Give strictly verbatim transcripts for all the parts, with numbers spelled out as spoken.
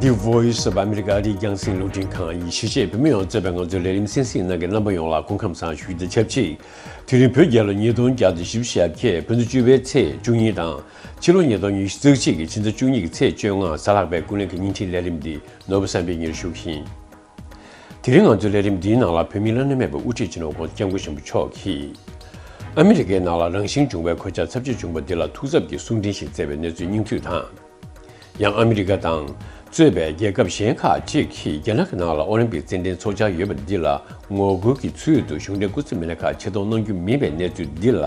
The Voice of America ཨ་རིའི་རྒྱང་སྲིང་རླུང་འཕྲིན་ཁང་ཡི་གཞིས་བྱེས་བོད་མི་ཡོངས་གཙོས་པའི་ང་ཚོའི་ལས་རིམ་གསན་གཟིགས་གནང་མཁན་རྣམ་པ་ཡོངས་ལ་སྐུ་ཁམས་བཟང་ཞུ་རྒྱུ་དང་ཆབས་ཅིག་དེ་རིང་བོད་རྒྱལ་ལོ་ཉིས་སྟོང་བརྒྱ་དང་བཞི་བཅུ་ཞེ་བརྒྱད། ཕོ་ཚོད་བཅུ་པའི་ཚེས་བཅུ་གཉིས་དང་། ཕྱི་ལོ་ཉིས་སྟོང་ཉི་ཤུ་རྩ་གཅིག་གི་ཕྱི་ཟླ་བཅུ་གཉིས་ཀྱི་ཚེས་བཅོ་ལྔ། གཟའ་ལྷག་པའི་ཀུན་གླེང་གི་བརྙན་འཕྲིན་ལས་རིམ་འདི་ནོར་བུ་བསམ་འཕེལ་གཉེར་ཞུ་གི་ཡིན། དེ་རིང་ང་ཚོའི་ལས་རིམ་འདིའི་ནང་ལ་བོད་མིའི་བླ་ན་མེད་པའི་དབུ་ཁྲིད་སྤྱི་ནོར་༸གོང་ས་༸སྐྱབས་མགོན་ཆེན་པོ་མཆོག་གིས། ཨ་མི་རི་ཀའི་ནང་ལ་རང་བཞིན་བྱུང་བའི་གོད་ཆག་ཚབས་ཆེ་བྱུང་བ་འདི་ལ་ཐུགས་འཚབ་ཀྱིས་གསུང་འཕྲིན་ཞིག་བསྩལ་བའི་གནས་ཚུལ་སྙིང་བསྡུས་དང་། ཡང་ཨ་མི་རི་ཀ་དང་གཙོས་པའི་རྒྱལ་ཁབ་གཞན་ཁག་ཅིག་གིས་རྒྱ་ནག་གི་ནང་ལ་ཨོ་ལིམ་པིག་རྩེད་འགྲན་འཚོགས་འཆར་ཡོད་པ་འདི་ལ་ངོ་རྒོལ་གྱི་ཚུལ་དུ་གཞུང་འབྲེལ་སྐུ་ཚབ་མི་སྣ་ཁག་ཆེད་གཏོང་གནང་རྒྱུ་མིན་པའི་གནས་ཚུལ་འདི་ལ།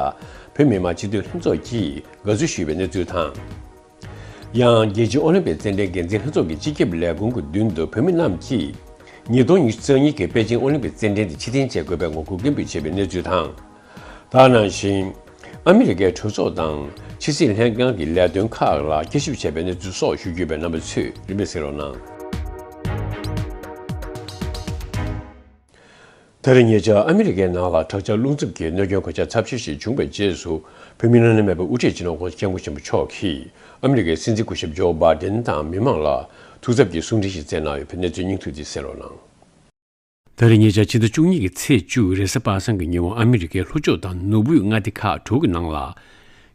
བོད་མི་མང་སྤྱི་འཐུས་ལྷན་ཚོགས་ཀྱིས་དགའ་བསུ་ཞུས་པའི་གནས་ཚུལ་དང་། ཡང་རྒྱལ་སྤྱིའི་ཨོ་ལིམ་པིག་རྩེད་འགྲན་འགན་འཛིན་ལྷན་ཚོགས་ཀྱི་སྤྱི་ཁྱབ་ལས་ཁུངས་ཀྱི་མདུན་དུ་བོད་མི་རྣམས་ཀྱིས་ཉིས་སྟོང་ཉི་ཤུ་རྩ་གཉིས་ཀྱི་པེ་ཅིང་ཨོ་ལིམ་པིག་རྩེད་འགྲན་དེ་ཕྱིར་འཐེན་བྱེད་དགོས་པའི་ངོ་རྒོལ་སྐད་འབོད་བྱས་པའི་གནས་ཚུལ་དང་། དེ་ནང་བཞིན། ཨ་མི་རི་ཀའི་གྲོས་ཚོགས་དང་ཕྱི་སྲིད་ལྷན་ཁང་གི་ལས་དོན་ཁག་ལ་བསྐྱར་ཞིབ་བྱས་པའི་གནས་ཚུལ་སོགས་ཞུ་རྒྱུ་ཡོད་པས་རྣམ་པ་ཚོས་རིམ་པས་གསན་རོགས་གནང་། ད་རེས་ཉེ་ཆར་ཨ་མི་རི་ཀའི་ནང་ལ་དྲག་ཆར་རླུང་འཚུབ་ཀྱིས་གནོད་སྐྱོན་གོད་ཆག་ཚབས་ཆེ་ཞིག་བྱུང་བའི་རྗེས་སུ། བོད་མི་བླ་ན་མེད་པའི་དབུ་ཁྲིད་སྤྱི་ནོར་༸གོང་ས་༸སྐྱབས་མགོན་ཆེན་པོ་མཆོག་གིས་ཨ་མི་རི་ཀའི་སྲིད་འཛིན་སྐུ་ཞབས་ཇོ་བྷའི་ཌེན་དང་མི་མང་ལ་ཐུགས་འཚབ་ཀྱི་གསུང་འཕྲིན་ཞིག་བསྩལ་གནང་ཡོད་པའི་གནས་ཚུལ་སྙིང་བསྡུས་དེ་གསན་རོགས་གནང་། ད་རེས་ཉེ་ཆར་ཕྱི་ཟླ་བཅུ་གཉིས་ཀྱི་ཚེས་བཅུ་རེས་གཟའ་པ་སངས་ཀྱི་ཉིན་མོ་ཨ་མི་རི་ཀའི་ལྷོ་ཕྱོགས་དང་ནུབ་དབུས་མངའ་སྡེ་ཁག་དྲུག་གི་ནང་ལ།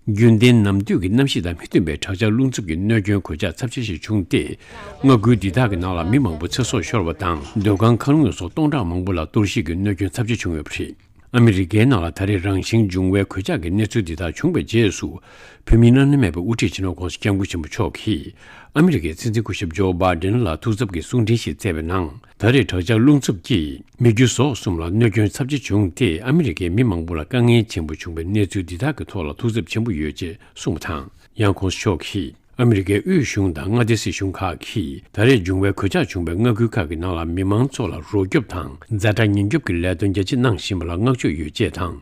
རྒྱུན་ལྡན་ནམ་དུས་ཀྱི་གནམ་གཤིས་དང་མི་མཐུན་པའི་དྲག་ཆར་རླུང་འཚུབ་ཀྱི་གནོད་སྐྱོན་གོད་ཆག་ཚབས་ཆེ་ཞིག་བྱུང་སྟེ། མངའ་ཁུལ་འདི་དག་གི་ནང་ལ་མི་མང་པོ་ཚེ་སྲོག་ཤོར་བ་དང་། སྡོད་ཁང་ཁང་ངོས་སོགས་སྟོང་ཕྲག་མང་པོ་ལ་གཏོར་བཤིག་གི་གནོད་སྐྱོན་ཚབས་ཆེ་བྱུང་ཡོད་པ་རེད། ཨ་མི་རི་ཀའི་ནང་ལ་ད་རེས་རང་བཞིན་འབྱུང་བའི་གོད་ཆག་གི་གནས་ཚུལ་འདི་དག་བྱུང་བའི་རྗེས་སུ། བོད་མི་བླ་ན་མེད་པའི་དབུ་ཁྲིད་སྤྱི་ནོར་༸གོང་ས་༸སྐྱབས་མགོན་ཆེན་པོ་མཆོག་གིས། ཨ་མི་རི་ཀའི་སྲིད་འཛིན་སྐུ་ཞབས་ཇོ་བྷའི་ཌེན་ལ་ཐུགས་འཚབ་ཀྱི་གསུང་འཕྲིན་ཞིག་བསྩལ་བའི་ནང་། ད་རེས་དྲག་ཆར་རླུང་འཚུབ་ཀྱིས་མི་རྒྱུ་ཟོག་གསུམ་ལ་གནོད་སྐྱོན་ཚབས་ཆེ་བྱུང་སྟེ། ཨ་མི་རི་ཀའི་མི་མང་པོ་ལ་དཀའ་ངལ་ཆེན་པོ་བྱུང་བའི་གནས་ཚུལ་འདི་དག་གི་ཐོག་ལ་ཐུགས་འཚབ་ཆེན་པོ་ཡོད་ཅེས་གསུངས་པ་དང་། ཡང་༸གོང་ས་མཆོག་གིས། ཨ་མི་རི་ཀའི་དབུས་གཞུང་དང་མངའ་སྡེ་སྲིད་གཞུང་ཁག་གིས། ད་རེས་འབྱུང་བའི་གོད་ཆག་བྱུང་བའི་མངའ་ཁུལ་ཁག་གི་ནང་ལ་མི་མང་ཚོ་ལ་རོགས་སྐྱོབ་དང་ཛ་དྲག་ཉེན་སྐྱོབ་ཀྱི་ལས་དོན་རྒྱ་ཆེ་གནང་བཞིན་པ་ལ་བསྔགས་བརྗོད་ཡོད་ཅེས་དང་།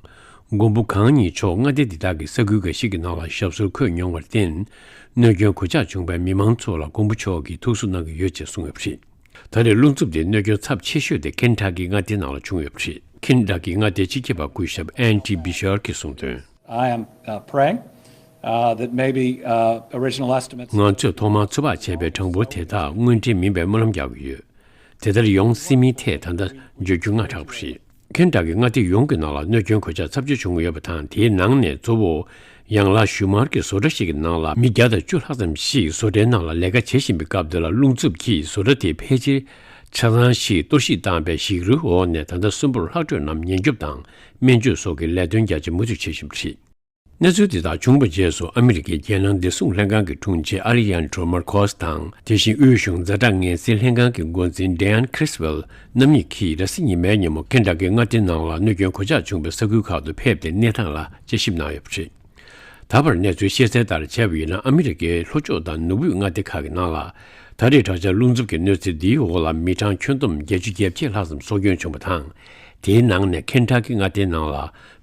མགོན་པོ་གང་ཉིད་མཆོག་མངའ་སྡེ་འདི་དག་གི་ས་ཁུལ་འགའ་ཞིག་གི་ནང་ལ་ཞབས་སོར་འཁོད་མྱོང་བར་བརྟེན། གནོད་སྐྱོན་གོད་ཆག་བྱུང་བའི་མི་མང་ཚོ་ལ་མགོན་པོ་མཆོག་གིས་ཐུགས་གསོ་གནང་གི་ཡོད་ཅེས་གསུངས་ཡོད་པ་རེད། ད་རེས་རླུང་འཚུབ་དེའི་གནོད་སྐྱོན་ཚབས་ཆེ་ཤོས་དེ་ཁེན་ཊ་ཀི་མངའ་སྡེའི་ནང་ལ་བྱུང་ཡོད་པ་རེད། ཁེན་ཊ་ཀི་མངའ་སྡེའི་སྤྱི་ཁྱབ་པ་སྐུ་ཞབས་ཨན་ཌི་བྷི་ཤར་གྱིས་གསུངས་དོན། I am, uh, praying, uh, that maybe, uh, original estimates ང་ཚོས་ཐོག་མར་ཚོད་དཔག་བྱས་པའི་གྲངས་འབོར་དེ་དག་དངོས་འབྲེལ་མིན་པའི་སྨོན་ལམ་རྒྱག་གི་ཡོད། དེ་ལྟར་ཡོང་སྲིད་མིན་ཐད་ད་ལྟ་བརྗོད་རྒྱུ་སྔ་དྲགས་པ་རེད། ཁེན་ཊ་ཀི་མངའ་སྡེ་ཡོངས་ཀྱི་ནང་ལ་གནོད་སྐྱོན་གོད་ཆག་ཚབས་ཆེ་བྱུང་ཡོད་པ་དང་། དེའི་ནང་ནས་གཙོ་བོ། ཡང་ལ་ཞུ་མར་གྱི་བཟོ་གྲྭ་ཞིག་གི་ནང་ལ་མི་བརྒྱ་དང་བཅུ་ལྷག་ཙམ་ཞིག་བཟོ་གྲྭའི་ནང་ལ་ལས་ཀ་བྱེད་བཞིན་པའི་སྐབས་དེ་ལ་རླུང་འཚུབ་ཀྱིས་བཟོ་གྲྭ་དེ་ཕལ་ཆེར་ཆ་ཚང་ཞིག་གཏོར་བཤིག་བཏང་བའི་ཞིག་རོའི་འོག་ནས་ད་ལྟ་གསོན་པོར་ལྷག་འཕྲོས་རྣམས་ཉེན་སྐྱོབ་དང་སྨན་བཅོས་སོགས་ཀྱི་ལས་དོན་རྒྱ་ཆེ་མུ་མཐུད་བྱེད་བཞིན་པ་རེད། གནས་ཚུལ་འདི་དག་བྱུང་བའི་རྗེས་སུ་ཨ་མི་རི་ཀའི་རྒྱལ་ནང་བདེ་སྲུང་ལྷན་ཁང་གི་དྲུང་ཆེ་ཨ་ལི་ཡན་ཌྲོ་མར་ཁོ་སི་དང་། དེ་བཞིན་དབུས་གཞུང་ཛ་དྲག་ངན་སེལ་ལྷན་ཁང་གི་འགོ་འཛིན་ཌེ་ཨན་ཁྲིས་ཝེལ་རྣམ་གཉིས་ཀྱིས་རེས་གཟའ་ཉི་མའི་ཉིན་མོ་ཁེན་ཊ་ཀི་མངའ་སྡེའི་ནང་ལ་གནོད་སྐྱོན་གོད་ཆག་བྱུང་བའི་ས་ཁུལ་ཁག་ཏུ་ཕེབས་ཏེ་གནས་སྟངས་ལ་དཔྱད་ཞིབ་གནང་ཡོད་པ་རེད། ད་བར་གནས་ཚུལ་ཤེས་གསལ་ལྟར་བྱས་པ་ཡིན་ན། ཨ་མི་རི་ཀའི་ལྷོ་ཕྱོགས་དང་ནུབ་དབུས་མངའ་སྡེ་ཁག་གི་ནང་ལ་ད་རེས་དྲག་ཆར་རླུང་འཚུབ་ཀྱི་གནོད་འཚེ་འདིའི་འོག་ལ་མི་གྲངས་ཁྱོན་བསྡོམས་བརྒྱད་ཅུ་གྱ་བརྒྱད་ལྷག་ཙམ་སྲོག་སྐྱོན་བྱུང་བ་དང་། དེའི་ནང་ནས་ཁེན་ཊ་ཀི་མངའ་སྡེའི་ནང་ལ་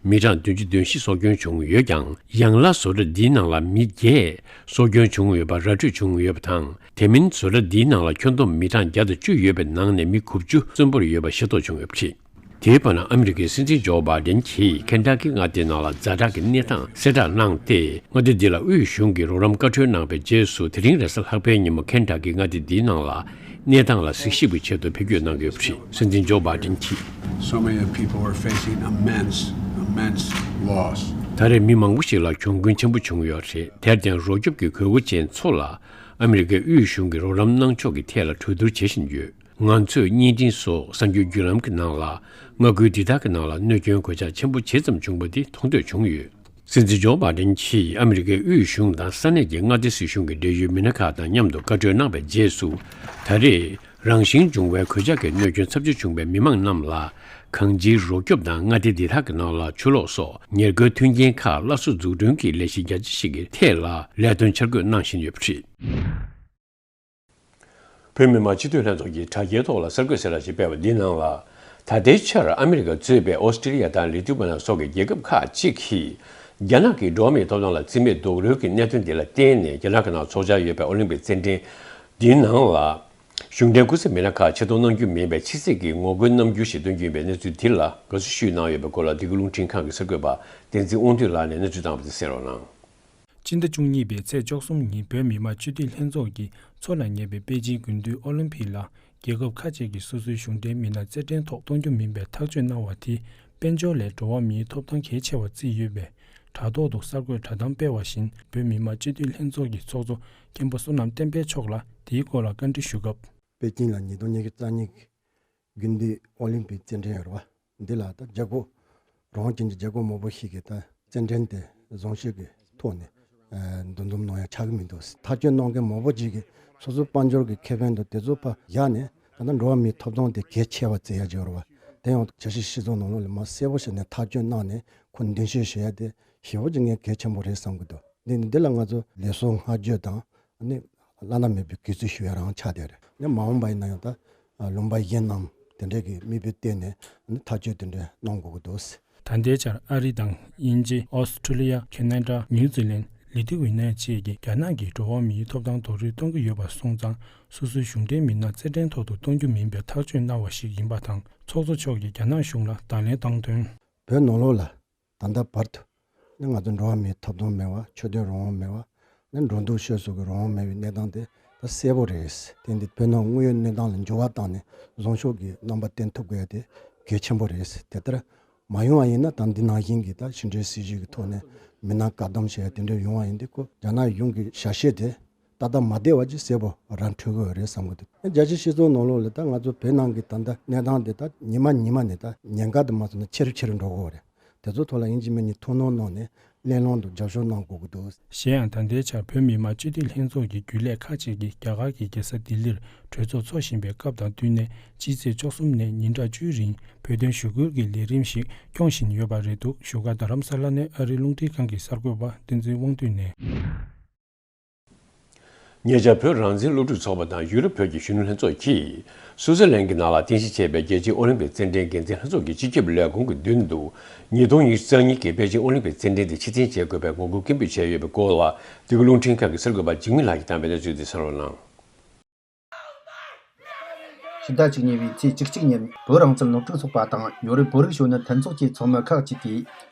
མི་གྲངས་བདུན་ཅུ་དོན་བཞི་སྲོག་སྐྱོན་བྱུང་ཡོད་ཀྱང་། ཡང་ལ་བཟོ་གྲྭ་འདིའི་ནང་ལ་མི་བརྒྱད་སྲོག་སྐྱོན་བྱུང་ཡོད་པ་ར་འཕྲོད་བྱུང་ཡོད་པ་དང་། དེ་མིན་བཟོ་གྲྭ་འདིའི་ནང་ལ་ཁྱོན་བསྡོམས་མི་གྲངས་བརྒྱ་དང་བཅུ་ཡོད་པའི་ནང་ནས་མི་དགུ་བཅུ་གསོན་པོར་ཡོད་པ་ཤེས་རྟོགས་བྱུང་ཡོད་པ་རེད། དེའི་བར་ན་ཨ་མི་རི་ཀའི་སྲིད་འཛིན་ཇོ་བྷའི་ཌེན་གྱིས་ཁེན་ཊ་ཀི་མངའ་སྡེའི་ནང་ལ་ཛ་དྲག་གི་གནས་སྟངས་གསལ་བསྒྲགས་གནང་སྟེ། མངའ་སྡེ་འདི་ལ་དབུས་གཞུང་གིས་རོགས་རམ་བཀའ་འཁྲོལ་གནང་བའི་རྗེས་སུ། དེ་རིང་རེས་གཟའ་ལྷག་པའི་ཉིན་མོ་ཁེན་ཊ་ཀི་མངའ་སྡེ་འདིའི་ནང་ལ་གནས་སྟངས་ལ་གཟིགས་ཞིབ་ཀྱི་ཆེད་དུ་ཕེབས་སྐྱོད་གནང་གི་ཡོད་པ་རེད། སྲིད་འཛིན་ཇོ་བྷའི་ཌེན་གྱིས། So many people are facing immense, immense loss. ད་རེས་མི་མང་པོ་ཞིག་ལ་གྱོང་གུན་ཆེན་པོ་བྱུང་ཡོད་རེད། དེར་བརྟེན་རོགས་སྐྱོབ་ཀྱི་དགོས་མཁོ་ཅན་ཚོ་ལ་ཨ་མི་རི་ཀའི་དབུས་གཞུང་གིས་རོགས་རམ་གནང་ཕྱོགས་ཀྱི་ཐད་ལ་གྲོས་བསྡུར་བྱེད་བཞིན་ཡོད། ང་ཚོས་བརྙན་འཕྲིན་སོགས་གསར་འགྱུར་བརྒྱུད་ལམ་གྱི་ནང་ལ་མངའ་ཁུལ་འདི་དག་གི་ནང་ལ་གནོད་སྐྱོན་གོད་ཆག་ཆེན་པོ་ཇི་ཙམ་བྱུང་བ་དེ་མཐོང་ཐོས་བྱུང་ཡོད། སྲིད་འཛིན་ཇོ་བྷའི་ཌེན་གྱིས་ཨ་མི་རི་ཀའི་དབུས་གཞུང་དང་ས་གནས་ཀྱི་མངའ་སྡེ་སྲིད་གཞུང་གི་འབྲེལ་ཡོད་མི་སྣ་ཁག་དང་མཉམ་དུ་བཀའ་འཁྲོལ་གནང་བའི་རྗེས་སུ། ད་རེས་རང་བཞིན་འབྱུང་བའི་གོད་ཆག་གི་གནོད་སྐྱོན་ཚབས་ཆེ་བྱུང་བའི་མི་མང་རྣམས་ལ་གང་ཅིའི་རོགས་སྐྱོབ་དང་། མངའ་སྡེ་འདི་དག་གི་ནང་ལ་ཆུ་ལོག་སོགས་ཉེན་སྐྱོབ་མཐུན་རྐྱེན་ཁག་སླར་གསོ་འཛུགས་སྐྲུན་གྱི་ལས་གཞི་རྒྱ་ཆེ་ཞིག་གི་ཐད་ལ་ལས་དོན་འཆར་འགོད་གནང་བཞིན་ཡོད་པ་རེད། བོད་མི་མང་སྤྱི་འཐུས་ལྷན་ཚོགས་ཀྱིས་དྲ་རྒྱའི་ཐོག་ལ་གསར་འགོད་གསལ་བསྒྲགས་ཤིག་སྤེལ་བ་འདིའི་ནང་ལ། ད་ལྟའི་ཆར་ཨ་མི་རི་ཀ་གཙོས་པའི་ཨོ་སི་ཀྲི་ལི་ཡ་དང་ལི་ཐུ་ཝེ་ནི་ཡ་སོགས་ཀྱི་རྒྱལ་ཁབ་ཁག་ཅིག་གིས་རྒྱ་ནག་གི་འགྲོ་བ་མིའི་ཐོབ་ཐང་ལ་བརྩི་མེད་རྡོག་རོལ་གྱི་གནད་དོན་འདི་ལ་བརྟེན་ནས། རྒྱ་ནག་གི་ནང་འཚོགས་འཆར་ཡོད་པའི་ཨོ་ལིམ་པིག་རྩེད་འགྲན་འདིའི་ནང་ལ་གཞུང་འབྲེལ་སྐུ་ཚབ་མི་སྣ་ཁག་ཆེད་གཏོང་གནང་རྒྱུ་མིན་པའི་ཕྱི་སྲིད་ཀྱི་ངོ་རྒོལ་གནང་རྒྱུ་ཞིག་སྟོན་རྒྱུ་ཡིན་པའི་གནས་ཚུལ་འདི་ལ་དགའ་བསུ་ཞུས་གནང་ཡོད་པའི་སྐོར་ལ། འདི་ག་རླུང་འཕྲིན་ཁང་གི་གསར་འགོད་པ་བསྟན་འཛིན་དབང་འདུས་ལགས་ནས་གནས་ཚུལ་བཏང་བ་དེ་གསན་རོགས་གནང་། སྤྱི་ཟླ་བཅུ་གཉིས་པའི་ཚེས་བཅུ་གསུམ་ཉིན་བོད་མི་མང་སྤྱི་འཐུས་ལྷན་ཚོགས་ཀྱིས་མཚོ་ལ་ཉེ་བའི་པེ་ཅིང་དགུན་དུས་ཨོ་ལིམ་ཕིག་ལ་རྒྱལ་ཁབ་ཁག་ཅིག་གི་སོ་སོའི་གཞུང་འབྲེལ་མི་སྣ་རྩེད་འགྲན་ཐོག་གཏོང་རྒྱུ་མིན་པའི་ཐག་གཅོད་གནང་བ་དེས་དཔལ་འབྱོར་ལས་འགྲོ་བ་མིའི་ཐོབ་ཐང་གལ་ཆེ་བར་བརྩིས་ཡོད་པས། དྲ་ཐོག་ཏུ་གསར་འགོད་བསྒྲགས་གཏམ་སྤེལ་བ་བཞིན། བོད་མི་མང་སྤྱི་འཐུས་ལྷན་ཚོགས་ཀྱི་ཚོགས་གཙོ་མཁན་པོ་བསོད་ནམས་བསྟན་འཕེལ་མཆོག་ལ་དེའི་སྐོར་ལ་བཀའ་འདྲི་ཞུ་སྐབས། པེ་ཅིང་ལ་ཉིས་སྟོང་ཉི་ཤུ་རྩ་གཉིས་ཀྱི་དགུན་དུས་ཨོ་ལིམ་པིག་རྩེད་འགྲན་ཡོད་རེད་བ། འདི་ལ་ད་རྒྱལ་སྒོ་རང་དབང་ཅན་གྱི་རྒྱལ་སྒོ་མང་པོ་ཞིག་གིས་ད་རྩེད་འགྲན་དེ་བཟང་ཤོས་ཀྱི་ཐོག་ནས་ཨ་འདུ་འཛོམས་གནང་ཡ་ཆགས་ཀྱི་མི་འདུག། ཐག་གཅོད་གནང་མཁན་མང་པོ་ཅིག་གིས་སོ་སོའི་དཔལ་འབྱོར་གྱི་ཁེ་ཕན་དང་དེ་ཚོ་ཕར་བཞག་ནས། ད་ལྟ་འགྲོ་བ་མིའི་ཐོབ་ཐང་དེ་གལ་ཆེ་བ་བརྩི་ཡ་ཅིག་ཡོད་རེད་བ། དེ་ཡང་བཅའ་སྲིད་སྤྱི་ཚོགས་ནང་ལོགས་ལ་མར་གསལ་པོ་བྱས་ནས་ཐག་གཅོད་གནང་ནས་ཁོ་མདུན་བསྐྱོད་བྱེད་ཡ་དེ་ཞེ་པོ་ཅིག་ངས་གལ་ཆེན་པོ་རེད་བསམ་གྱི་འདུག། འདི་ནི་འདི་ལ་ང་ཚོ་ལེགས་སོ་བསྔགས་བརྗོད་དང་། ཨ་ནི་བླ་ན་མེད་པའི་གུས་བརྩི་ཞུ་ཡ་རང་ཆགས་བསྡད་རེད། ནི་མ་འོངས་པ་ཡིན་ན་ཡང་ད་ལུང་པ་གཞན་རྣམས་དེ་འདྲའི་གི་མིག་དཔེ་བལྟས་ནས་ཨ་ནི་ཐག་གཅོད་དེ་འདྲ་གནང་དགོས་ཀྱི་འདུག། ད་ལྟའི་ཆར་ཨ་རི་དང་དབྱིན་ཇི། ཨོ་སི་ཁྲུ་ལི་ཡ། ཁེ་ན་ཌ། ནིའུ་ཛི་ལན། ལི་ཐི་ཝི་ནེ་བཅས་ཀྱིས་རྒྱ་ནག་གིས་འགྲོ་བ་མིའི་ཐོབ་ཐང་རྡོག་རོལ་གཏོང་གི་ཡོད་པ་སོང་ཙང་། སོ་སོའི་གཞུང་འབྲེལ་མི་སྣ་རྩེད་འགྲན་ཐོག་ཏུ་གཏོང་རྒྱུ་མིན་པའི་ཐག་གཅོད་གནང་བ་ཞིག་ཡིན་པ་དང་། ཚོགས་གཙོ་མཆོག་གིས་རྒྱ་ནག་གཞུང་ལ་བརྡ་ལན་བཏང་དོན། བོད་ནང་ལོགས་ལ་ད་ལྟ་བར་དུ་ནི་ང་ཚོ་འགྲོ་བ་མིའི་ཐོབ་ཐང་མེད་པ། ཆོས་དད་རང་དབང་མེད་པ། ནི་འགྲོ་འདུག་སྤྱོད་གསུམ་གྱི་རང་དབང་མེད་པའི་གནས་སྟངས་དེ་ད་གསལ་པོ་རེད། དེ་འདི་བོད་ནང་དངོས་ཡོད་གནས་སྟངས་ལ་འགྱུར་བ་བཏང་ནས་བཟང་ཕྱོགས་ཀྱི་རྣམ་པ་བསྟན་ཐུབ་དགོས་ཡ་དེ་གལ་ཆེན་པོ་རེད། དེ་ལྟར་མ་ཡོང་བ་ཡིན་ན། ད་འདི་ནང་བཞིན་གྱི་ད་ཕྱི་འབྲེལ་སྲིད་ཇུས་ཀྱི་ཐོག་ནས་མི་སྣ་བཀག་སྡོམ་བྱེད་ཡ་དེ་འདྲ་ཡོང་བ་ཡིན་དུས། ཁོ་རྒྱ་ནག་གཞུང་གི་བྱ་སྤྱོད་དེ་ཏག་ཏག་མ་བདེ་བ་ཅིག་གསལ་པོ་ར་འཕྲོད་ཀྱི་ཡོད་རེད་བསམ་གྱི་འདུག། རྒྱལ་སྤྱིའི་སྤྱི་ཚོགས་ནང་ལོགས་ལ་ད་ང་ཚོ་བོད་ནང་གི་ད་ལྟ་གནས་སྟངས་དེ་ད་ཉི་མ་ཉི་མ་ནས་ད་ཉེན་ཁ་དུ་མ་སོང་ན་ཆེ་རུ་ཆེ་རུ་འགྲོ་གི་ཡོད་རེད། དེ་ཚོ་ཐོག་ལ་ཡིན་གཅིག་མིན་གཉིས་ཐུགས་སྣང་གནང་ནས་གླེང་སློང་དང་རྒྱབ་སྐྱོར་གནང་དགོས་ཀྱི་འདུག། གཞན་ཡང་། ད་ལྟའི་ཆར་བོད་མི་མང་སྤྱི་འཐུས་ལྷན་ཚོགས་ཀྱི་རྒྱུན་ལས་ཁག་ཅིག་གིས་རྒྱ་གར་གྱི་རྒྱལ་ས་ལྡི་ལིར་གྲོས་ཚོགས་འཚོགས་བཞིན་པའི་སྐབས་དང་བསྟུན་ནས། སྤྱི་ཚེས་བཅུ་གསུམ་ནས་ཉིན་གྲངས་བཅུའི་རིང་བོད་དོན་ཞུ་སྐུལ་གྱི་ལས་རིམ་ཞིག་སྐྱོང་བཞིན་ཡོད་པ་རེད་འདུག། བཞུགས་སྒར་རྡ་རམ་ས་ལ་ནས་ཨ་རིའི་རླུང་འཕྲིན་ཁང་གི་གསར་འགོད་པ་བསྟན་འཛིན་དབང་འདུས་ནས། ཉེ་ཆར་བོད་རང་བཙན་སློབ་ཕྲུག་ཚོགས་པ་དང་ཡུ་རོབ་བོད་ཀྱི་གཞོན་ནུ་ལྷན་ཚོགས་ཀྱིས་སུའུ་ཙེར་ལན་གྱི་ནང་ལ་རྟེན་གཞི་བྱས་པའི་རྒྱལ་སྤྱིའི་ཨོ་ལིམ་པིག་རྩེད་འགྲན་འགན་འཛིན་ལྷན་ཚོགས་ཀྱི་སྤྱི་ཁྱབ་ལས་ཁུངས་ཀྱི་མདུན་དུ། ཉིས་སྟོང་ཉི་ཤུ་རྩ་གཉིས་ཀྱི་པེ་ཅིང་ཨོ་ལིམ་པིག་རྩེད་འགྲན་དེ་ཕྱིར་འཐེན་བྱེད་དགོས་པའི་ངོ་རྒོལ་སྐད་འབོད་བྱས་ཡོད་པའི་སྐོར་ལ། འདི་ག་རླུང་འཕྲིན་ཁང་གི་གསར་འགོད་པ་འཇིགས་མེད་ལགས་ཀྱིས་བཏང་བའི་གནས་ཚུལ་དེ་གསན་རོགས་གནང་། ཕྱི་ཟླ་བཅུ་གཉིས་པའི་ཚེས་བཅུ་གཅིག་ཉིན། བོད་རང་བཙན་སློབ་ཕྲུག་ཚོགས་པ་དང་ཡོ་རོབ་བོད་རིགས་གཞོན་ནུ་མཐུན་ཚོགས་ཀྱི་ཚོགས་མི་ཁག་ཅིག་གིས།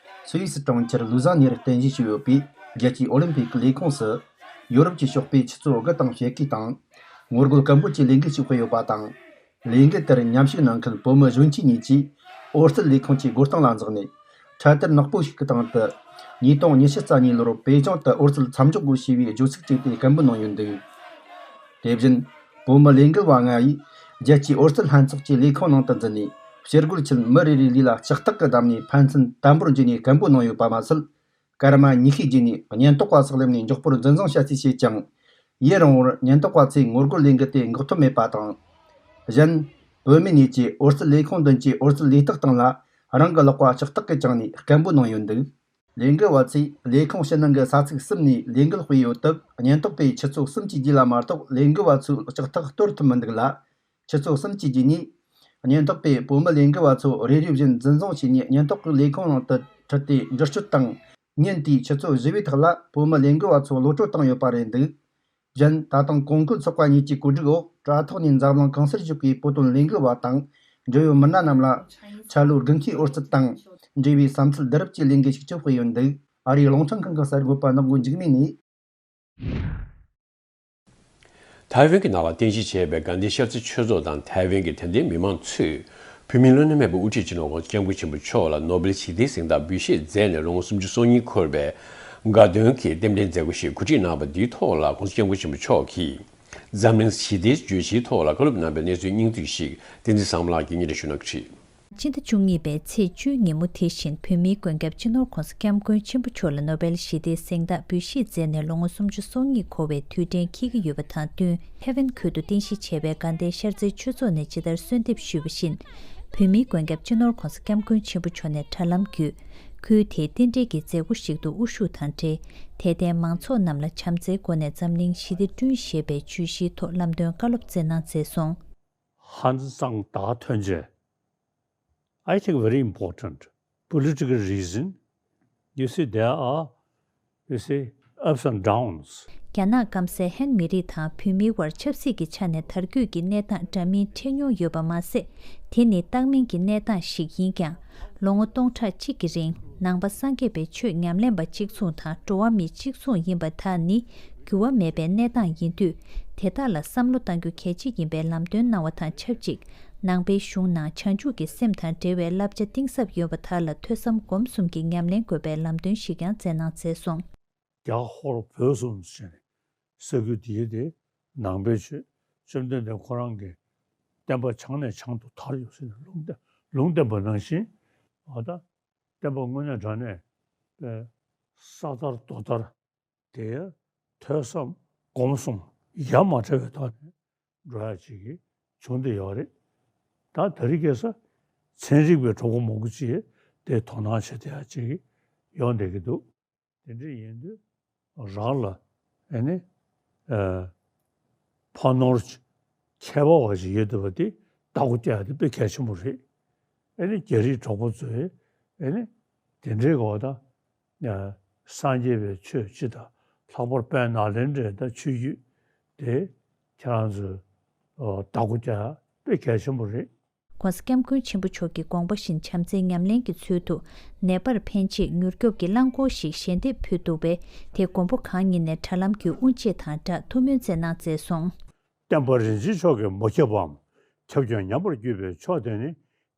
སུད་སི་གྲོང་ཁྱེར་ལུ་ཛ་ནིར་རྟེན་གཞི་བྱས་ཡོད་པའི་རྒྱལ་སྤྱིའི་ཨོ་ལིམ་པིག་ལས་ཁུངས་སུ། ཡོ་རོབ་ཀྱི་ཕྱོགས་པས་ཆུ་ཚོད་དགུ་དང་ཕྱེད་ཀའི་སྟེང་ངོ་རྒོལ་སྐད་འབོད་ཀྱི་ལས་འགུལ་ཞིག་སྤེལ་ཡོད་པ་དང་། ལས་འགུལ་དེར་མཉམ་ཞུགས་གནང་མཁན་བོད་མི་གཞོན་སྐྱེས་གཉིས་ཀྱིས། ཨོ་རྩལ་ལས་ཁུངས་ཀྱི་སྒོ་སྟེང་ལ་འཛེགས་ནས། འཕྲལ་དར་ནག་པོ་ཞིག་གི་སྟེང་དུ། ཉིས་སྟོང་ཉི་ཤུ་རྩ་གཉིས་ལོར་པེ་ཅིང་དུ་ཨོ་རྩལ་མཚམས་འཇོག་དགོས་ཞེས་པའི་བརྗོད་ཚིག་བྲིས་ཏེ་སྐད་འབོད་གནང་ཡོད་འདུག། དེ་བཞིན། བོད་མི་ལས་འགུལ་བ་ལྔ་ཡིས། རྒྱལ་སྤྱིའི་ཨོ་རྩལ་ལྷན་ཚོགས་ཀྱི་ལས་ཁུངས་ནང་དུ་འཛུལ་ནས། ཕྱིར་རྒོལ་ཆེད་མི་རེ་རེའི་ལུས་ལ་ལྕགས་ཐག་གིས་བསྡམས་ནས་ཕན་ཚུན་དམ་པོར་འཇུས་ནས་སྐད་འབོད་གནང་ཡོད་པ་མ་ཟད། སྐར་མ་ཉི་ཤུའི་རྗེས་ནས་ཉེན་རྟོག་པ་སོགས་སླེབས་ནས་མགྱོགས་པོར་འཛིན་བཟུང་བྱ་རྩིས་བྱས་ཀྱང་། ཡུན་རིང་བོར་ཉེན་རྟོག་པ་ཚོས་ངོ་རྒོལ་ལས་འགུལ་དེ་འགོག་ཐུབ་མེད་པ་དང་། གཞན། བོད་མིའི་གནས་ཀྱི་ཨོ་རྩལ་ལས་ཁུངས་མདུན་གྱི་ཨོ་རྩལ་ལས་རྟགས་སྟེང་ལ་རང་གི་ལག་པ་ལྕགས་ཐག་གིས་བརྐྱངས་ནས་སྐད་འབོད་གནང་ཡོད་འདུག། ལས་འགུལ་བ་ཚོས་ལས་ཁུངས་ཕྱི་ནང་གི་ས་ཚིགས་གསུམ་ནས་ལས་འགུལ་སྤེལ་ཡོད་སྟབས། ཉེན་རྟོག་པས་ཆུ་ཚོད་གསུམ་གྱི་རྗེས་ལ་མ་གཏོགས་ལས་འགུལ་བ་ཚོའི་ལྕགས་ཐག་གཏོར་ཐུབ་མི་འདུག་ལ། ཆུ་ཚོད་གསུམ་གྱི་རྗེས་ནས། ཉེན་རྟོག་པས་བོད་མི་ལས་འགུལ་བ་ཚོ་རེ་རེ་བཞིན་འཛིན་བཟུང་བྱས་ནས་ཉེན་རྟོག་གི་ལས་ཁུངས་ནང་དུ་ཁྲིད་དེ་འདྲི་གཅོད་དང་། ཉིན་དེའི་ཆུ་ཚོད་བཞི་པའི་ཐོག་ལ་བོད་མི་ལས་འགུལ་བ་ཚོ་གློད་བཀྲོལ་བཏང་ཡོད་པ་རེད་འདུག། གཞན། ད་དུང་གོང་བཀུར་ཚོགས་པ་གཉིས་ཀྱི་གོ་སྒྲིག་འོག་དྲ་ཐོག་ནས་འཛམ་གླིང་གང་སར་བཞུགས་པའི་བོད་དོན་ལས་འགུལ་བ་དང་འབྲེལ་ཡོད་མི་སྣ་རྣམས་ལ། འཆར་ལོའི་དགུན་ཁའི་ཨོ་རྩལ་དང་འབྲེལ་བའི་བསམ་ཚུལ་བསྡུ་རུབ་ཀྱི་ལས་འགུལ་ཞིག་ཚོགས་ཀྱི་ཡོད་འདུག། ཨ་རིའི་རླུང་འཕྲིན་ཁང་གི་གསར་འགོད་པ་ནག་མགོ་འཇིགས་མེད་ནས། ཐའེ་ཝན་གྱི་ནང་ལ་རྟེན་གཞི་བྱས་པའི་དགའ་ལྡན་ཤར་རྩེ་ཆོས་ཚོགས་དང་ཐའེ་ཝན་གྱི་དད་ལྡན་མི་མང་ཚོས། བོད་མིའི་བླ་ན་མེད་པའི་དབུ་ཁྲིད་སྤྱི་ནོར་༧གོང་ས་༧སྐྱབས་མགོན་ཆེན་པོ་མཆོག་ལ་ནོ་བེལ་ཞི་བདེའི་གཟེངས་རྟགས་འབུལ་བཞེས་མཛད་ནས་ལོ་ངོ་སུམ་ཅུ་སོ་གཉིས་འཁོར་བའི་དགའ་སྟོན་གྱི་རྟེན་འབྲེལ་མཛད་སྒོ་ཞིག་གོ་སྒྲིག་གནང་བ་འདིའི་ཐོག་ལ། ༧གོང་ས་༧སྐྱབས་མགོན་ཆེན་པོ་མཆོག་གིས་འཛམ་གླིང་ཞི་བདེའི་བརྗོད་གཞིའི་ཐོག་ལ་བཀའ་སློབ་གནང་བའི་གནས་ཚུལ་སྙིང་བསྡུས་ཤིག་བསྟན་འཛིན་བཟང་མོ་ལགས་ཀྱིས་སྙན་སྒྲོན་ཞུ་གནང་གི་རེད། ཕྱི་ཟླ་བཅུ་གཉིས་པའི་ཚེས་བཅུའི་ཉིན་མོ་དེ་བཞིན་བོད་མིའི་མགོན་སྐྱབས་སྤྱི་ནོར་༧གོང་ས་༧སྐྱབས་མགོན་ཆེན་པོ་མཆོག་ལ་ནོ་བེལ་ཞི་བདེའི་གཟེངས་རྟགས་འབུལ་བཞེས་མཛད་ནས་ལོ་ངོ་སུམ་ཅུ་སོ་གཉིས་འཁོར་བའི་དུས་དྲན་འཁེལ་གྱི་ཡོད་པ་དང་བསྟུན། ཐའེ་ཝན་ཁུལ་དུ་རྟེན་གཞི་བྱས་པའི་དགའ་ལྡན་ཤར་རྩེའི་ཆོས་ཚོགས་ནས་ཇི་ལྟར་གསོལ་འདེབས་ཞུས་པ་བཞིན། བོད་མིའི་མགོན་སྐྱབས་སྤྱི་ནོར་༧གོང་ས་༧སྐྱབས་མགོན་ཆེན་པོ་མཆོག་ནས་དྲ་ལམ་བརྒྱུད། ཁུལ་དེའི་རྟེན་འབྲེལ་གྱི་མཛད་སྒོ་ཞིག་ཏུ་དབུ་བཞུགས་དང་འབྲེལ། དད་ལྡན་མང་ཚོགས་རྣམས་ལ་བྱམས་བརྩེའི་སྒོ་ནས་འཛམ་གླིང་ཞི་བདེ་བསྐྲུན་ཞེས་པའི་བརྗོད་གཞིའི་ཐོག་ལམ་སྟོན་བཀའ་སློབ་སྩལ་གནང་མཛད་སོང་། 汉子长大团结 I think very important. Political reason, you see, there are, you see, ups and downs. རྒྱ་ནག་སྐམ་སའི་ཧན་མི་རིགས་དང་བོད་མིའི་དབར་ཆབ་སྲིད་ཀྱི་ཆ་ནས་དར་རྒུད་ཀྱི་གནས་སྟངས་འདྲ་མིན་འཕྲད་མྱོང་ཡོད་པ་མ་ཟད། དེ་ནི་བཏང་སྙོམས་ཀྱི་གནས་སྟངས་ཤིག་ཡིན་ཀྱང་། ལོ་ངོ་སྟོང་ཕྲག་གཅིག་གི་རིང་ནང་པ་སངས་རྒྱས་པའི་ཆོས་ཉམས་ལེན་པ་གཅིག་མཚུངས་དང་འགྲོ་བ་མི་གཅིག་མཚུངས་ཡིན་པ་དག་ནི་འགྱུར་བ་མེད་པའི་གནས་སྟངས་ཡིན་དུས། དེ་དག་ལ་བསམ་བློ་གཏང་རྒྱུ་གལ་ཆེ་ཡིན་པའི་ལམ་སྟོན་གནང་བ་དང་ཆབས་ཅིག་ནང་པའི་གཞུང་ནང་བྱང་ཆུབ་ཀྱི་སེམས་དང་འབྲེལ་བའི་བསླབ་བྱ་གཏིང་ཟབ་ཡོད་པ་དག་ལ་ཐོས་བསམ་སྒོམ་གསུམ་གྱི་ཉམས་ལེན་དགོས་པའི་ལམ་སྟོན་ཞིག་ཀྱང་མཛད་གནང་མཛད་སོང་། རྒྱ་ཧོར་བོད་གསུམ་ཟེར་ནས་ས་ཁུལ་དེའི་དེ་ནང་པའི་ཆོས་བཅོམ་ལྡན་འདས་ཁོ་རང་གི་བསྟན་པ་བྱང་ནས་བྱང་དུ་དར་ཡོད་ཟེར་ནས་ལུང་བསྟན་ལུང་བསྟན་པ་ནང་བཞིན། འོ་ད་བསྟན་པ་དངོས་གནས་དྲང་གནས་པའི་ས་དར་རྡོ་དར་དེ་ཐོས་བསམ་སྒོམ་གསུམ་ཡ་མ་བྲལ་བའི་ཐོག་ནས་འགྲོ་ཡ་ཅིག་གི་བྱུང་བསྡད་ཡོད་རེད། ད་དེ་རིང་ཁ་སང་ཚན་རིག་པའི་གྲོགས་པོ་མང་པོ་ཅིག་དེ་དོ་སྣང་བྱེད་བསྡད་ཡ་ཅིག་ཡོང་བསྡད་ཀྱི་འདུག་དེ་འདྲ་ཡིན་དུས་རང་ལ་ཨེ་ནི་ཨ་ཕ་ནོར་ཁྱད་པར་བ་ཞིག་ཡོད་བསྡད་པ་དེ་བདག་པོ་རྒྱག་ཡ་དེ་དཔེ་གལ་ཆེན་པོ་རེད། ཨེ་ནི་རྒྱ་རིགས་གྲོགས་པོ་ཚོས་ཨེ་ནི་དེ་འདྲའི་གོ་ད་ཨ་སངས་རྒྱས་པའི་ཆོས་སྤྱི་དང་ལྷག་པར་དཔལ་ནཱ་ལེནྡྲའི་ད་ཆོས་བརྒྱུད་དེ་ཁྱེད་རང་ཚོས་ཨ་བདག་པོ་རྒྱག་ཡ་དཔེ་གལ་ཆེན་པོ་རེད། ༸གོང་ས་༸སྐྱབས་མགོན་ཆེན་པོ་མཆོག་གི་དགོངས་པ་བཞིན་བྱམས་བརྩེའི་ཉམས་ལེན་གྱི་ཚུལ་དུ་ནད་པར་ཕན་ཆེད་མྱུར་སྐྱོབ་ཀྱི་རླངས་འཁོར་ཞིག་ཞལ་འདེབས་ཕུལ་འདུག་པས། དེ་མགོན་པོ་གང་ཉིད་ནས་དྲ་ལམ་བརྒྱུད་དབུ་འབྱེད་དང་སྦྲགས་ཐུགས་སྨོན་བསྩལ་གནང་མཛད་སོང་། བསྟན་པ་རིན་ཆེན་མཆོག་གིས་མ་ཁྱབ་པའམ་ཁྱབ་ཀྱང་ཉམས་པར་གྱུར་པའི་མཆོག་དེ་ནི་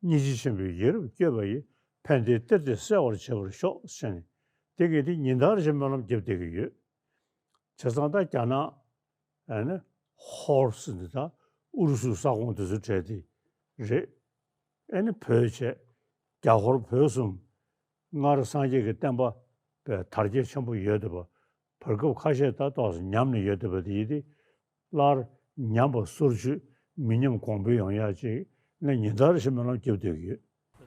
སྙིང་རྗེ་ཆེན་པོས་ཡིད་རབ་བསྐྱོད་པ་ཡི་ཕན་བདེའི་གཏེར་དེ་གསལ་བར་བྱེད་པར་ཤོག་ཟེར་ནས་དེ་གས་དེ་ཉིན་ལྟར་བཞིན་སྨོན་ལམ་བརྒྱབ་བསྡད་ཀྱི་ཡོད། བྱས་ཙང་ད་རྒྱ་ནག་ཨ་ནི་ཧོར་ཟེར་འདི་དང་ཨུ་རུ་སུའི་ས་ཁོངས་དེ་ཚོ་གྲས་དེ་རེད། ཨ་ནི་བོད་བྱས་རྒྱ་ཧོར་བོད་གསུམ་སྔར་སངས་རྒྱས་ཀྱི་བསྟན་པ་དར་རྒྱས་ཆེན་པོ་ཡོད་འདུག་པ། བར་སྐབས་ཁ་ཤས་ད་ཏོག་ཙམ་ཉམས་ནས་ཡོད་འདུག་པ་དེ་ཡིན་ཏེ། སླར་ཉམས་པ་སོར་ཆུད་མི་ཉམས་གོང་འཕེལ་ཡོང་ཡག་ཅིག་ནས་ཉིན་ལྟར་བཞིན་སྨོན་ལམ་བརྒྱབ་སྡོད་ཀྱི་ཡོད།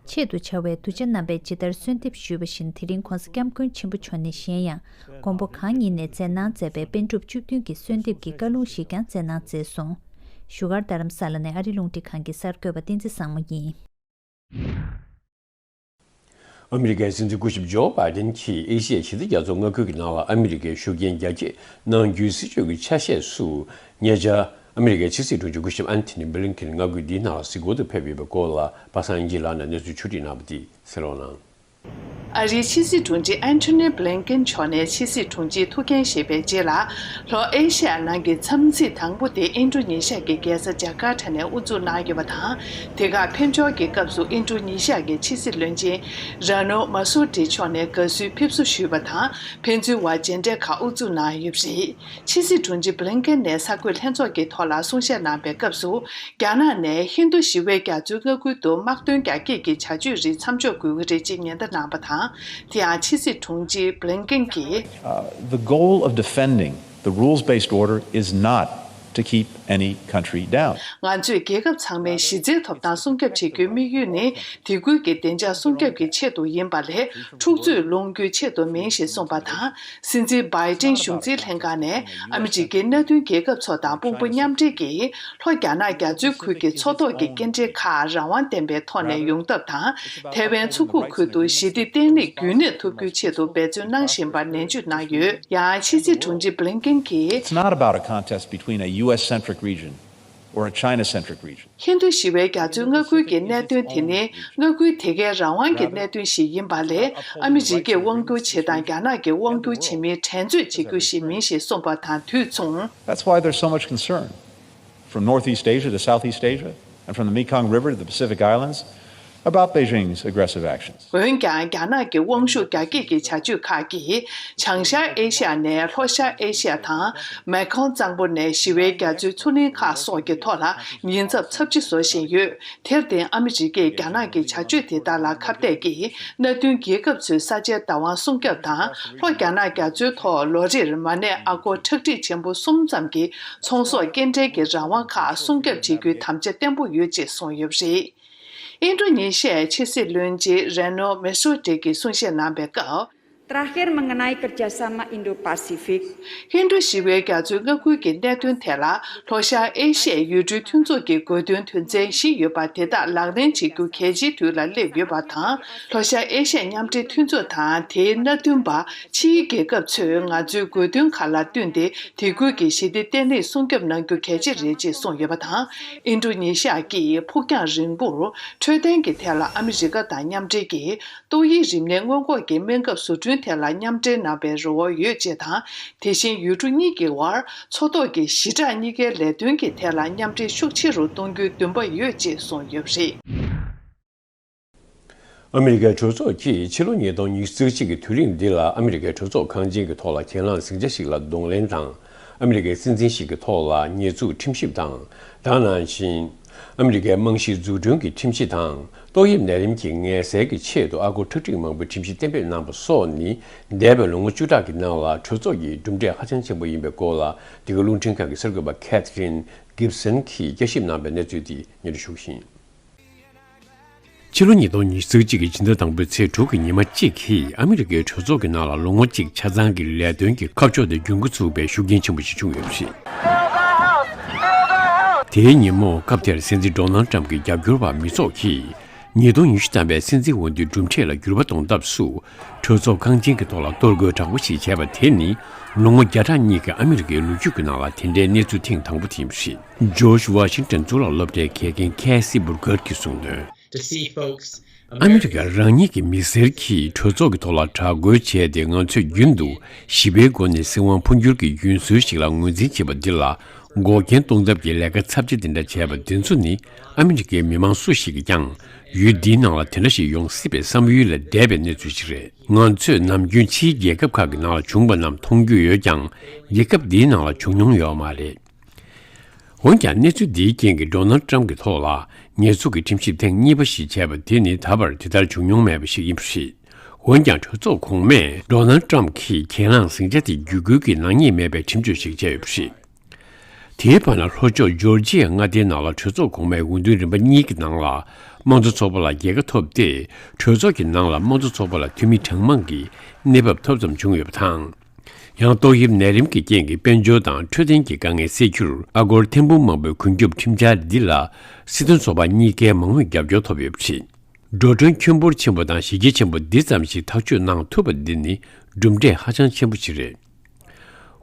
ཆེད་དུ་བྱ་བའི་གདུལ་བྱ་རྣམ་པས་ཇི་ལྟར་གསོལ་འདེབས་ཞུས་པ་བཞིན་དེ་རིང་༸གོང་ས་༸སྐྱབས་མགོན་ཆེན་པོ་མཆོག་ནས་གཞན་ཡང་མགོན་པོ་གང་ཉིད་ནས་མཛད་གནང་མཛད་པའི་པཎ་གྲུབ་བཅུ་བདུན་གྱི་གསོལ་འདེབས་ཀྱི་བཀའ་ལུང་ཞིག་ཀྱང་མཛད་གནང་མཛད་སོང་། བཞུགས་སྒར་རྡ་རམ་ས་ལ་ནས་ཨ་རི་རླུང་འཕྲིན་ཁང་གི་གསར་འགོད་པ་བསྟན་འཛིན་བཟང་མོ་ཡིན། ཨ་མི་རི་ཀའི་སྲིད་འཛིན་སྐུ་ཞབས་ཇོ་བྷའི་ཌེན་གྱིས་ཨེ་ཤི་ཡའི་ཞི་བདེ་རྒྱ་མཚོ་མངའ་ཁུལ་གྱི་ནང་ལ་ཨ་མི་རི་ཀའི་ཤུགས་རྐྱེན་རྒྱ་སྐྱེད་གནང་རྒྱུའི་སྲིད་བྱུས་ཀྱི་ཆ་ཤས་སུ། ཉེ་ཆར་ཨ་མི་རི་ཀའི་ཕྱི་སྲིད་དྲུང་ཆེ་སྐུ་ཞབས་ཨན་ཐི་ནི་བྷི་ལིན་ཀེན་མངའ་ཁུལ་འདིའི་ནང་ལ་གཟིགས་སྐོར་དུ་ཕེབས་ཡོད་པའི་སྐོར་ལ་པ་སངས་སྐྱིད་ལགས་ནས་གནས་ཚུལ་ཕྱོགས་སྒྲིག་གནང་བ་དེ་གསན་རོགས་གནང་། ཨ་རིའི་ཕྱི་སྲིད་དྲུང་ཆེ་ཨན་ཐོ་ནི་བྷི་ལིན་ཀེན་མཆོག་ནས་ཕྱི་སྲིད་དྲུང་ཆེའི་ཐུགས་འགན་བཞེས་པའི་རྗེས་ལ། ལྷོ་ཨེ་ཤི་ཡ་ནང་གི་འཚམས་གཟིགས་དང་པོ་དེ་ཨིན་ཌོ་ནེ་ཤི་ཡ་གི་རྒྱལ་ས་ཇ་ཀར་ཊ་ནས་དབུ་འཛུགས་གནང་ཡོད་པ་དང་། དེ་ཁག་ཕེབས་འབྱོར་གྱི་སྐབས་སུ་ཨིན་ཌོ་ནེ་ཤི་ཡ་གི་ཕྱི་སྲིད་བློན་ཆེན་ར་ནོ་མ་སུ་ཏི་མཆོག་ནས་དགའ་བསུའི་ཕེབས་བསུ་ཞུས་པ་དང་། ཕན་ཚུན་བར་མཇལ་འཕྲད་ཁག་དབུ་འཛུགས་གནང་ཡོད་པ་རེད། ཕྱི་སྲིད་དྲུང་ཆེ་བྷི་ལིན་ཀེན་ནས་གསར་འགོད་ལྷན་ཚོགས་ཀྱི་ཐོག་ལ་གསུང་བཤད་གནང་པའི་སྐབས་སུ། རྒྱ་ནག་ནས་ཧིན་རྡུ་ཞི་བའི་རྒྱ་མཚོའི་མངའ་ཁུལ་དུ་དམག་དོན་རྒྱ་སྐྱེད་ཀྱི་བྱ་སྤྱོད་རིགས་མཚམས་འཇོག་དགོས་ཀྱི་རེད་ཅེས་ཉེན་བརྡ་གནང་པ་དང་། དེ་ཡང་ཕྱི་སྲིད་དྲུང་ཆེ་བྷི་ལིན་ཀེན་གྱིས། Uh, the goal of defending the rules-based order is not to keep any country down. ང་ཚོས་རྒྱལ་ཁབ་ཚང་མའི་གཞི་རྩའི་ཐོབ་ཐང་སྲུང་སྐྱོབ་བྱེད་རྒྱུའི་དམིགས་ཡུལ་ནི། དེ་ཁུལ་གྱི་བདེ་འཇགས་སྲུང་སྐྱོབ་ཀྱི་ཆེད་དུ་ཡིན་པ་ལས། འཁྲུག་རྩོད་སློང་རྒྱུའི་ཆེད་དུ་མིན་ཞེས་གསུངས་པ་དང་། སྲིད་འཛིན་བྷའི་ཏིན་གཞུང་འཛིན་ལྷན་ཁང་ནས་ཨ་མི་རི་ཀའི་མནའ་མཐུན་རྒྱལ་ཁབ་ཚོ་དང་དཔུང་པ་མཉམ་འབྲེལ་གྱིས་ལྷོ་རྒྱ་ནག་རྒྱ་མཚོའི་ཁུལ་གྱི་མཚོ་ཐོག་གི་སྐྱེལ་འདྲེན་ཁག་རང་དབང་ལྡན་པའི་ཐོག་ནས་ཡོང་ཐབས་དང་། ཐའེ་ཝན་མཚོ་ཁུག་ཁུལ་དུ་ཞི་བདེ་བརྟན་ལྷིང་རྒྱུན་གནས་ཐུབ་རྒྱུའི་ཆེད་དུ་འབད་བརྩོན་གནང་བཞིན་པར་ནན་བརྗོད་གནང་ཡོད། ཡང་ཕྱི་སྲིད་དྲུང་ཆེ་བྷི་ལིན་ཀེན་གྱིས། It's not about a contest between a U S-centric region or a China-centric region. ཧིན་རྡུ་ཞི་བའི་རྒྱ་མཚོའི་མངའ་ཁུལ་གྱི་གནད་དོན་དེ་ནི་མངའ་ཁུལ་དེ་གའི་རང་དབང་གི་གནད་དོན་ཞིག་ཡིན་པ་ལས། ཨ་མི་རི་ཀས་དབང་བསྒྱུར་བྱེད་སྟངས་རྒྱ་ནག་གིས་དབང་བསྒྱུར་བྱེད་མིན་འགྲན་རྩོད་བྱེད་རྒྱུ་ཞིག་མིན་ཞེས་གསུངས་པ་དང་དུས་མཚུངས། That's why there's so much concern from Northeast Asia to Southeast Asia and from the Mekong River to the Pacific Islands about Beijing's aggressive actions. འོན་ཀྱང་རྒྱ་ནག་གི་དབང་ཤུགས་རྒྱ་སྐྱེད་ཀྱི་བྱ་སྤྱོད་ཁག་གིས་བྱང་ཤར་ཨེ་ཤི་ཡ་ནས་ལྷོ་ཤར་ཨེ་ཤི་ཡ་དང་། མེ་ཁོང་གཙང་པོ་ནས་ཞི་བའི་རྒྱ་མཚོའི་མཚོ་གླིང་ཁག་སོགས་ཀྱི་ཐོག་ལ་ཉེན་ཚབས་ཚབས་ཆེ་བཟོ་བཞིན་ཡོད། དེར་བརྟེན་ཨ་མི་རི་ཀས་རྒྱ་ནག་གི་བྱ་སྤྱོད་དེ་དག་ལ་ཁ་གཏད་ཀྱིས་མནའ་མཐུན་རྒྱལ་ཁབ་ཚོའི་ས་ཆའི་བདག་དབང་སྲུང་སྐྱོབ་དང་། ལྷོ་རྒྱ་ནག་རྒྱ་མཚོའི་ཐོག་ལོ་རེར་མ་ཎི་ཨ་སྒོར་ཁྲག་ཁྲིག་ཆེན་པོ་གསུམ་ཙམ་གྱི་ཚོང་ཟོག་སྐྱེལ་འདྲེན་གྱི་རང་དབང་ཁག་སྲུང་སྐྱོབ་བྱེད་རྒྱུའི་དམ་བཅའ་བརྟན་པོ་ཡོད་ཅེས་གསུངས་ཡོད་པ་རེད། ཨིན་ཌོ་ནེ་ཤི་ཡའི་ཕྱི་སྲིད་བློན་ཆེན་རེ་ནོ་མེ་སོ་ཏེ་གིས་གསུང་བཤད་གནང་པའི་སྐབས། Terakhir mengenai kerjasama Indo-Pasifik. ཧིན་རྡུ་ཞི་བའི་རྒྱ་མཚོའི་མངའ་ཁུལ་གྱི་གནད་དོན་ཐད་ལ་ལྷོ་ཤར་ཨེ་ཤི་ཡའི་ཡུལ་གྲུའི་མཐུན་ཚོགས་ཀྱི་དགོས་འདུན་དོན་ཚན་བཞི་ཡོད་པ་དེ་དག་ལག་ལེན་བྱེད་རྒྱུ་གལ་ཆེའི་དུས་ལ་སླེབས་ཡོད་པ་དང་། ལྷོ་ཤར་ཨེ་ཤི་ཡའི་མཉམ་འབྲེལ་མཐུན་ཚོགས་དང་དེའི་མནའ་མཐུན་པ་ཕྱིའི་རྒྱལ་ཁབ་ཚོས་ང་ཚོའི་དགོས་འདུན་ཁག་ལ་བསྟུན་ཏེ་དེ་ཁུལ་གྱི་ཞི་བདེ་བརྟན་ལྷིང་སྲུང་སྐྱོབ་གནང་རྒྱུ་གལ་ཆེ་རེད་ཅེས་གསུངས་ཡོད་པ་དང་། ཨིན་ཌོ་ནེ་ཤི་ཡ་གིས་ཕུགས་རྒྱང་རིང་པོར་འཕྲོད་བསྟེན་གྱི་ཐད་ལ་ཨ་མི་རི་ཀ་དང་མཉམ་འབྲེལ་གྱིས། ཏོག་དབྱིབས་རིམས་ནད་སྔོན་འགོག་གི་སྨན་ཁབ་བཟོ་སྐྲུན་ཐད་ལ་མཉམ་འབྲེལ་གནང་བའི་རེ་བ་ཡོད་ཅེས་དང་། དེ་བཞིན་ཡུལ་གྲུ་གཉིས་ཀྱི་དབར་མཚོ་ཐོག་གི་ཞི་དྲག་གཉིས་ཀའི་ལས་དོན་གྱི་ཐད་ལ་མཉམ་འབྲེལ་ཤུགས་ཆེ་རུ་གཏོང་རྒྱུའི་འདུན་པ་ཡོད་ཅེས་གསུངས་ཡོད་པ་རེད། ཨ་མི་རི་ཀའི་གྲོས་ཚོགས་ཀྱིས་ཕྱི་ལོ་ཉིས་སྟོང་ཉི་ཤུ་རྩ་གཅིག་གི་དུས་རིང་འདི་ལ་ཨ་མི་རི་ཀའི་གྲོས་ཚོགས་ཁང་ཆེན་གྱི་ཐོག་ལ་གྱེན་ལངས་ཟིང་ཆ་ཞིག་ལ་གདོང་ལེན་དང་། ཨ་མི་རི་ཀའི་སྲིད་འཛིན་ཞིག་གི་ཐོག་ལ་ཉེས་འཛུགས་ཁྲིམས་ཞིབ་དང་། དེ་ནང་བཞིན། ཨ་མི་རི་ཀའི་རྨང་གཞི་འཛུགས་སྐྲུན་གྱི་ཁྲིམས་གཞི་དང་། ཏོག་དབྱིབས་ནད་རིམས་ཀྱི་ངལ་སེལ་གྱི་ཆེད་དུ་ཨ་སྒོར་ཁྲག་ཁྲིག་མང་པོའི་ཁྲིམས་གཞི་གཏན་འབེབས་གནང་བ་སོགས་ནི། འདས་པའི་ལོ་ངོ་བཅུ་ཕྲག་གི་ནང་ལ་གྲོས་ཚོགས་ཀྱི་གྲུབ་འབྲས་ཧ་ཅང་ཆེན་པོ་ཡིན་པའི་སྐོར་ལ། འདི་ག་རླུང་འཕྲིན་ཁང་གི་གསར་འགོད་པ་Catherine Gibson་གྱིས་བསྐྱར་ཞིབ་གནང་པའི་གནས་ཚུལ་འདི་སྙན་སྒྲོན་ཞུ་གི་ཡིན། ཕྱི་ལོ་ཉིས་སྟོང་ཉི་ཤུ་རྩ་གཅིག་གི་ཕྱི་ཟླ་དང་པོའི་ཚེས་དྲུག་གི་ཉི་མ་གཅིག་གིས་ཨ་མི་རི་ཀའི་གྲོས་ཚོགས་ཀྱི་ནང་ལ་ལོ་ངོ་གཅིག་ཆ་ཚང་གི་ལས་དོན་གྱི་ཁ་ཕྱོགས་དེ་འགྱུར་འགོ་ཚུགས་པའི་ཤུགས་རྐྱེན་ཆེན་པོ་ཞིག་བྱུང་ཡོད་པ་རེད། དེའི་ཉིན་མོ་སྐབས་དེར་སྲིད་འཛིན་ཌོ་ནལ་ཊམ་གྱི་རྒྱབ་སྐྱོར་བ་མི་ཚོགས་ཀྱིས་ཉིས་སྟོང་ཉི་ཤུ་ཐམ་པའི་སྲིད་འཛིན་འོས་བསྡུའི་གྲུབ་འབྲས་ལ་འགྱུར་བ་གཏོང་ཐབས་སུ། གྲོས་ཚོགས་ཁང་ཆེན་གྱི་ཐོག་ལ་གཏོར་རྒོལ་དྲག་པོ་ཞིག་བྱས་པ་དེ་ནི་ལོ་ངོ་བརྒྱ་ཕྲག་གཉིས་ཀྱི་ཨ་མི་རི་ཀའི་ལོ་རྒྱུས་ཀྱི་ནང་ལ་དེ་འདྲའི་གནས་ཚུལ་ཐེངས་དང་པོ་དེ་ཡིན་པ་རེད། George Washington་གཙུག་ལག་སློབ་གྲྭའི་དགེ་རྒན་Casey Burgert་གྱིས་གསུངས་དོན། To see folks ཨ་མི་རི་ཀ་རང་ཉིད་ཀྱི་མི་སེར་གྱིས་གྲོས་ཚོགས་ཀྱི་ཐོག་ལ་དྲག་རྒོལ་བྱས་ཏེ་ང་ཚོས་རྒྱུན་དུ་ཞི་བའི་སྒོ་ནས་སྲིད་དབང་འཕོ་འགྱུར་གྱི་རྒྱུན་སྲོལ་ཞིག་ལ་ངོས་འཛིན་བྱེད་པ་འདི་ལ་འགོག་རྐྱེན་གཏོང་ཐབས་ཀྱི་ལས་ཀ་ཚབས་ཆེ་འདི་འདྲ་བྱས་པ་འདི་ཚོ་ནི་ཨ་མི་རི་ཀའི་མི་མང་སུ་ཞིག་གིས་ཀྱང་ཡུལ་འདིའི་ནང་ལ་དེ་འདྲ་ཞིག་ཡོང་སྲིད་པའི་བསམ་ཡུལ་ལས་འདས་པའི་གནས་ཚུལ་ཞིག་རེད། ང་ཚོས་ནམ་རྒྱུན་ཕྱིའི་རྒྱལ་ཁབ་ཁག་གི་ནང་ལ་བྱུང་བ་རྣམས་མཐོང་རྒྱུ་ཡོད་ཀྱང་རྒྱལ་ཁབ་འདིའི་ནང་ལ་བྱུང་མྱོང་ཡོད་མ་རེད། འོན་ཀྱང་གནས་ཚུལ་འདིའི་རྐྱེན་གྱིས་ཌོ་ནལ་ཊམ་གྱི་ཐོག་ལ་ཉེས་འཛུགས་ཀྱི་ཁྲིམས་ཞིབ་ཐེངས་གཉིས་པ་ཞིག་བྱས་པ་དེ་ནི་ད་བར་དེ་ལྟར་བྱུང་མྱོང་མེད་པ་ཞིག་ཡིན་པ་རེད། འོན་ཀྱང་གྲོས་ཚོགས་གོང་མས་ཌོ་ནལ་ཊམ་གྱི་གྱེན་ལངས་ཟིང་ཆ་དེ་བརྒྱུད་སྐུལ་གྱི་ནག་ཉེས་མེད་པའི་ཁྲིམས་གཅོད་ཞིག་བྱས་ཡོད་པ་རེད། དེའི་བར་ན་ལྷོ་ཕྱོགས་ཇོར་ཇི་ཡའི་མངའ་སྡེའི་ནང་ལ་གྲོས་ཚོགས་གོང་མའི་འོས་བསྡུ་རིམ་པ་གཉིས་ཀྱི་ནང་ལ་དམངས་གཙོ་ཚོགས་པ་ལ་རྒྱལ་ཁ་ཐོབ་སྟེ། གྲོས་ཚོགས་ཀྱི་ནང་ལ་དམངས་གཙོ་ཚོགས་པ་ལ་འཐུས་མི་གྲངས་མང་གིས་གནས་བབ་ཐོབ་ཙམ་བྱུང་ཡོད་པ་དང་། ཡང་ཏོག་དབྱིབས་ནད་རིམས་ཀྱི་རྐྱེན་གྱིས་དཔལ་འབྱོར་དང་འཕྲོད་བསྟེན་གྱི་དཀའ་ངལ་སེལ་རྒྱུར་ཨ་སྒོར་ཐེར་འབུམ་མང་པོའི་ཀུན་ཁྱབ་ཁྲིམས་འཆར་འདི་ལ་སྲིད་དོན་ཚོགས་པ་གཉིས་ཀའི་མང་མོས་རྒྱབ་སྐྱོར་ཐོབ་ཡོད་པ་རེད། འགྲོ་གྲོན་ཁྱོན་འབོར་ཆེན་པོ་དང་གཞི་རྒྱ་ཆེན་པོ་འདི་ཙམ་ཞིག་ཐག་གཅོད་གནང་ཐུབ་པ་འདི་ནི་གྲུབ་འབྲས་ཧ་ཅང་ཆེན་པོ་ཞིག་རེད།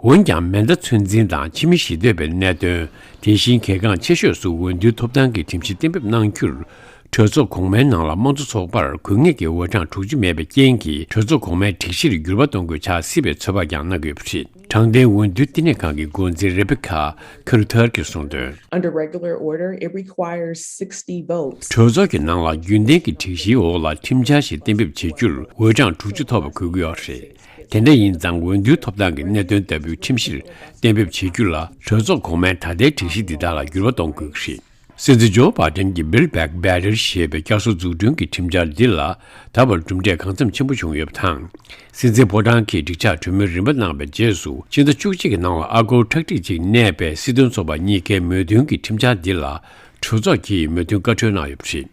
འོན་ཀྱང་མེ་མདའ་ཚོད་འཛིན་དང་ཕྱི་མི་ཞི་འདོད་པའི་གནད་དོན། དེ་བཞིན་གལ་འགངས་ཆེ་ཤོས་སུ་འོས་བསྡུའི་ཐོབ་ཐང་གི་ཁྲིམས་གཞི་གཏན་འབེབས་གནང་རྒྱུར། གྲོས་ཚོགས་གོང་མའི་ནང་ལ་དམངས་གཙོ་ཚོགས་པར་དགོས་ངེས་ཀྱི་འོས་གྲངས་དྲུག་ཅུ་མེད་པའི་རྐྱེན་གྱིས་གྲོས་ཚོགས་གོང་མའི་སྒྲིག་གཞིར་འགྱུར་བ་གཏོང་དགོས་ཆགས་སྲིད་པའི་ཚོད་དཔག་ཀྱང་གནང་གི་ཡོད་པ་རེད། དྲང་བདེན་འོས་བསྡུ་བསྟི་གནས་ཁང་གི་འགོ་འཛིན་Rebecca Carter་གྱིས་གསུངས་དོན། Under regular order, it requires sixty votes. གྲོས་ཚོགས་ཀྱི་ནང་ལ་རྒྱུན་ལྡན་གྱི་སྒྲིག་གཞིའི་འོག་ལ་ཁྲིམས་འཆར་ཞིག་གཏན་འབེབས་བྱེད་རྒྱུར་འོས་གྲངས་དྲུག་ཅུ་ཐོབ་པ་དགོས་ཀྱི་ཡོད་རེད། དེ་འདྲ་ཡིན་ཙང་འོས་བསྡུའི་ཐོབ་ཐང་གི་གནད་དོན་ལྟ་བུའི་ཁྲིམས་གཞིར་གཏན་འབེབས་བྱེད་རྒྱུ་ལ་གྲོས་ཚོགས་གོང་མའི་ད་ལྟའི་སྒྲིག་གཞི་འདི་དག་ལ་འགྱུར་བ་གཏོང་དགོས་ཀྱི་རེད། སྲིད་འཛིན་ཇོ་བྷའི་ཌེན་གྱི་Build Back Better་ཞེས་པའི་བསྐྱར་གསོ་འཛུགས་སྐྲུན་གྱི་ཁྲིམས་འཆར་འདི་ལ་ད་བར་གྲུབ་འབྲས་གང་འཚམ་ཆེན་པོ་བྱུང་ཡོད་པ་དང་། སྲིད་འཛིན་ཕོ་བྲང་གིས་འགྲིག་ཆགས་གྲོས་མོལ་རིམ་པ་གནང་བའི་རྗེས་སུ་ཕྱི་ཟླ་བཅུ་གཅིག་གི་ནང་ལ་ཨ་སྒོར་ཁྲག་ཁྲིག་ཅིག་གནས་པའི་སྲིད་དོན་ཚོགས་པ་གཉིས་ཀའི་མོས་མཐུན་གྱི་ཁྲིམས་འཆར་འདི་ལ་གྲོས་ཚོགས་ཀྱིས་མོས་མཐུན་བཀའ་འཁྲོལ་གནང་ཡོད་པ་རེད།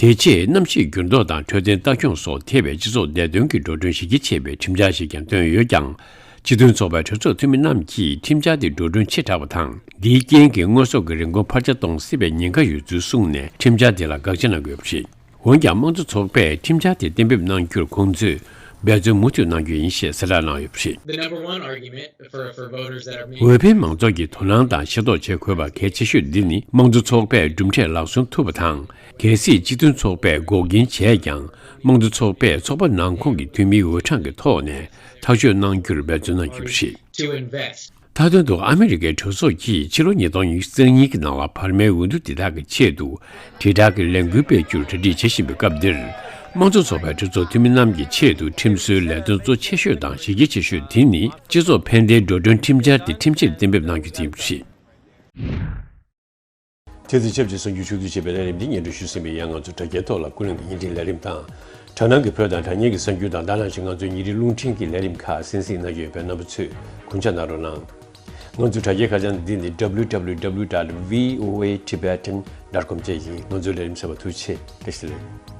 དེ་རྗེས་གནམ་གཤིས་འགྱུར་ལྡོག་དང་འཕྲོད་བསྟེན་ལྟ་སྐྱོང་སོགས་ཐེ་བའི་སྤྱི་ཚོགས་བདེ་དོན་གྱི་འགྲོ་གྲོན་གཞི་རྒྱ་ཆེ་བའི་ཁྲིམས་འཆར་ཞིག་ཀྱང་བཏོན་ཡོད་ཀྱང་། སྤྱི་མཐུན་ཚོགས་པའི་གྲོས་ཚོགས་འཐུས་མི་རྣམས་ཀྱིས་ཁྲིམས་འཆར་དེ་འགྲོ་གྲོན་ཆེ་དྲགས་པ་དང་། འདིའི་རྐྱེན་གྱིས་དངོས་ཟོག་གི་རིན་གོང་འཕར་ཆ་གཏོང་སྲིད་པའི་ཉེན་ཁ་ཡོད་ཚུལ་གསུངས་ནས་ཁྲིམས་འཆར་དེ་ལ་དགག་བྱ་གནང་གི་ཡོད་པ་རེད། འོན་ཀྱང་དམངས་གཙོ་ཚོགས་པས་ཁྲིམས་འཆར་དེ་གཏན་འབེབས་གནང་རྒྱུར་ཁོང་ཚོས་འབད་བརྩོན་མུ་མཐུད་གནང་རྒྱུ་ཡིན་ཞེས་གསལ་བསྒྲགས་གནང་ཡོད་པ་རེད། The number one argument for, for voters that have made འོས་འཕེན་མང་ཚོགས་ཀྱིས་དོ་སྣང་དང་ཤེས་རྟོགས་བྱེད་དགོས་པ་གལ་ཆེ་ཤོས་འདི་ནི་དམངས་གཙོ་ཚོགས་པས་གྲུབ་འབྲས་ལག་སོན་ཐུབ་པ་དང་། གལ་སྲིད་སྤྱི་མཐུན་ཚོགས་པས་འགོག་རྐྱེན་བྱས་ཀྱང་། དམངས་གཙོ་ཚོགས་པས་ཚོགས་པ་ནང་ཁོངས་ཀྱི་འཐུས་མིའི་འོས་གྲངས་ཀྱི་ཐོག་ནས་ཐག་གཅོད་གནང་རྒྱུར་འབད་བརྩོན་གནང་རྒྱུ་རེད། To invest. མཐའ་དོན་དུ་ཨ་མི་རི་ཀའི་གྲོས་ཚོགས་ཀྱིས་ཕྱི་ལོ་ཉིས་སྟོང་ཉི་ཤུ་རྩ་གཉིས་ཀྱི་ནང་ལ་བར་མའི་འོས་བསྡུ་འདི་དག་གི་ཆེད་དུ་དྲིལ་བསྒྲགས་ཀྱི་ལས་འགུལ་སྤེལ་རྒྱུར་གྲ་སྒྲིག་བྱེད་བཞིན་པའི་སྐབས་འདིར། དམངས་གཙོ་ཚོགས་པའི་གྲོས་ཚོགས་འཐུས་མི་རྣམས་ཀྱི་ཆེད་དུ་ཁྲིམས་བཟོའི་ལས་དོན་གཙོ་ཆེ་ཤོས་དང་གཞི་རྒྱ་ཆེ་ཤོས་དེ་ནི་སྤྱི་ཚོགས་ཕན་བདེའི་འགྲོ་གྲོན་ཁྲིམས་འཆར་དེ་ཁྲིམས་ཆད་གཏན་འབེབས་གནང་རྒྱུ་དེ་ཡིན་པ་རེད། དེ་དང་ཆབས་ཅིག་གསར་འགྱུར་ཕྱོགས་བསྡུས་བྱས་པའི་ལས་རིམ་འདི་སྙན་སྒྲོན་ཞུས་ཟིན་པའི་ཡང་ང་ཚོ་དྲ་རྒྱའི་ཐོག་ལ་ཀུན་གླེང་གི་བརྙན་འཕྲིན་ལས་རིམ་དང་། དྲ་སྣང་གི་བོད་དང་དྲ་བརྙན་གྱི་གསར་འགྱུར་དང་། ད་ནང་བཞིན་ང་ཚོའི་ཉིན་རེའི་རླུང་འཕྲིན་གྱི་ལས་རིམ་ཁག་གསན་གཟིགས་གནང་རྒྱུ་ཡོད་པས་རྣམ་པ་ཚོས་གུས་ཕྱག་གནང་རོགས་གནང་། ང་ཚོའི་དྲ་རྒྱའི་ཁ་བྱང་འདི་ནི་W W W dot V O A Tibetan dot com བཅས་ཡིན། ང་ཚོའི་ལས་རིམ་གསན་པར་ཐུགས་རྗེ་ཆེ། བཀྲ་ཤིས་བདེ་ལེགས།